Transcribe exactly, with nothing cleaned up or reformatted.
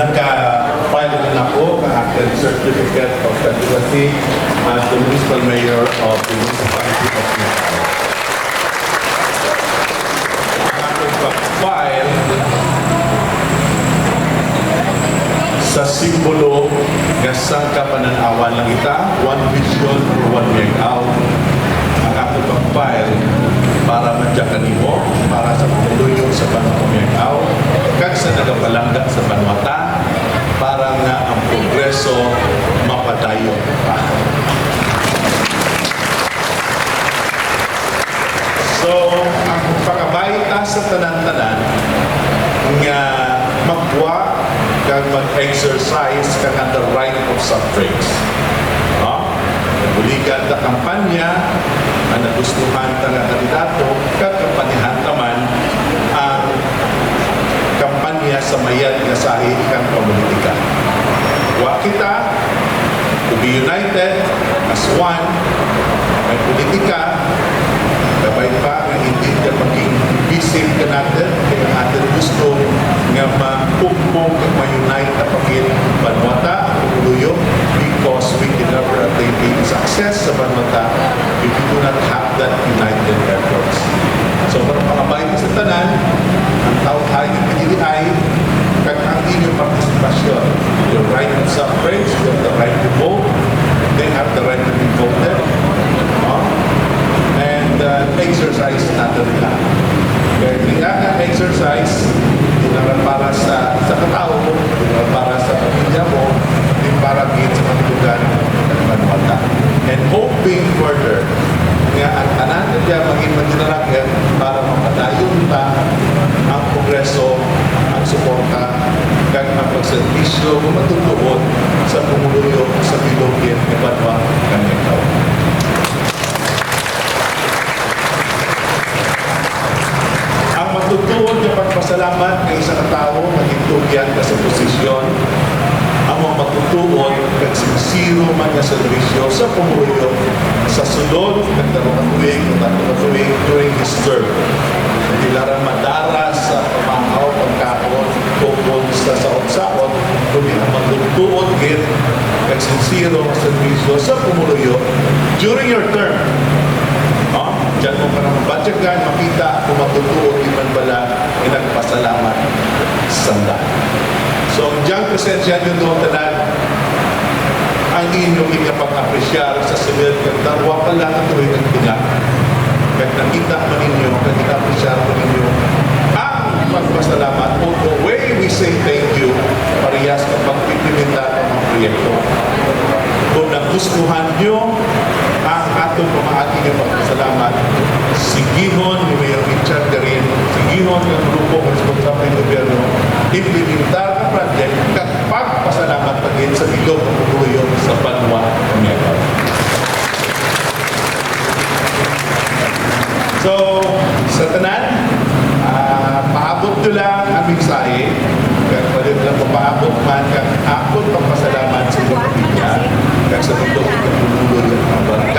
Ka-file na ako ang aking certificate of candidacy as the municipal mayor of the municipality of Miagao. Ang aking pag-file sa simbolo nga sangka panan-awan lang kita, one vision for one Miagao. Ang aking pag-file para man dyan kanimo, para sa pumuluyo sa banwa nga Miagao, kag sa nagapalangga sa banwa ta, para nga ang progreso mapadayon pa. So, ang pangabay ta sa tanan-tanan nga magwa kag mag-exercise kag ang the right of suffrage. No? Buligan ta kampanya ang nagustuhan ta nga kandidato, kag kampanyahan ta man ang kampanya sa mayad nga sahi kang pamolitika. Wa kita, to be united as one, may politika, kabay pa nga hindi ka maging bisin ka natin, kay ang atin gusto nga mapugpog kag ma-unite ta pagin banwa ta, ang luyo, because we can never attain any success sa banwa ta if we do not have that united efforts. So, para makabay sa tanan, ang tawhay nga pinilihay, kag ang inyong partisipasyon. Your right of suffrage, you have the right to vote, they have the right to be voted, no? And, uh, exercise natin nila. Kaya kaya nga exercise, di na lang para sa, sa katao mo, di na lang para sa pamilya mo, di para gid sa katutugan ng banwa ta. And hoping further, nga ang tanan nga diya maging madinaragan para mapadayon ta ang progreso, ang suporta, kag ang pagserbisyo nga matutuon sa pumuluyo sa bilog gid nga banwa nga Miagao. Ang matutuon nga pagpasalamat kay isa ka tawo nga gintugyan ka sa posisyon, ang mga matutuon kag sinsero man nga serbisyo sa pumuluyo sa sulod kag darwa ka tuig o tatlo ka tuig during his term. Hindi lang madara sa pamahaw, pagkaon, ukon sa saot-saot, kundi ang magtutuon gid kag sinsero nga serbisyo sa pumuluyo during your term. No? Diyan mo para mabatyagan, makita kung magtutuon di man bala nga nagpasalamat sa sanda. So, ang diyang presensya niyo doon tanan, ang inyo ginapag-apresyar sa sulod kag darwa pa lang ka tuig ang tinga. Kag nakita man ninyo, kag gina-apresyar man ninyo ang pagpasalamat, o the way we say thank you, parehas sa pag-implementar ang mga proyekto. Kung nagustuhan nyo ang atong pamaagi nga pagpasalamat, sigihon ni Mayor Richard Garin, sigihon nga grupo nga responsable ng gobyerno, implementar ang project kag pagpasalamat pa gid sa bilog nga pumuluyo sa banwa nga Miagao. So, sa tanan, ah, paabot nyo lang ang mensahe. Kag pwede nyo lang mapaabot man kag akon pagpasalamat sa inyong pamilya kag sa bilog nga pumuluyo nga banwa.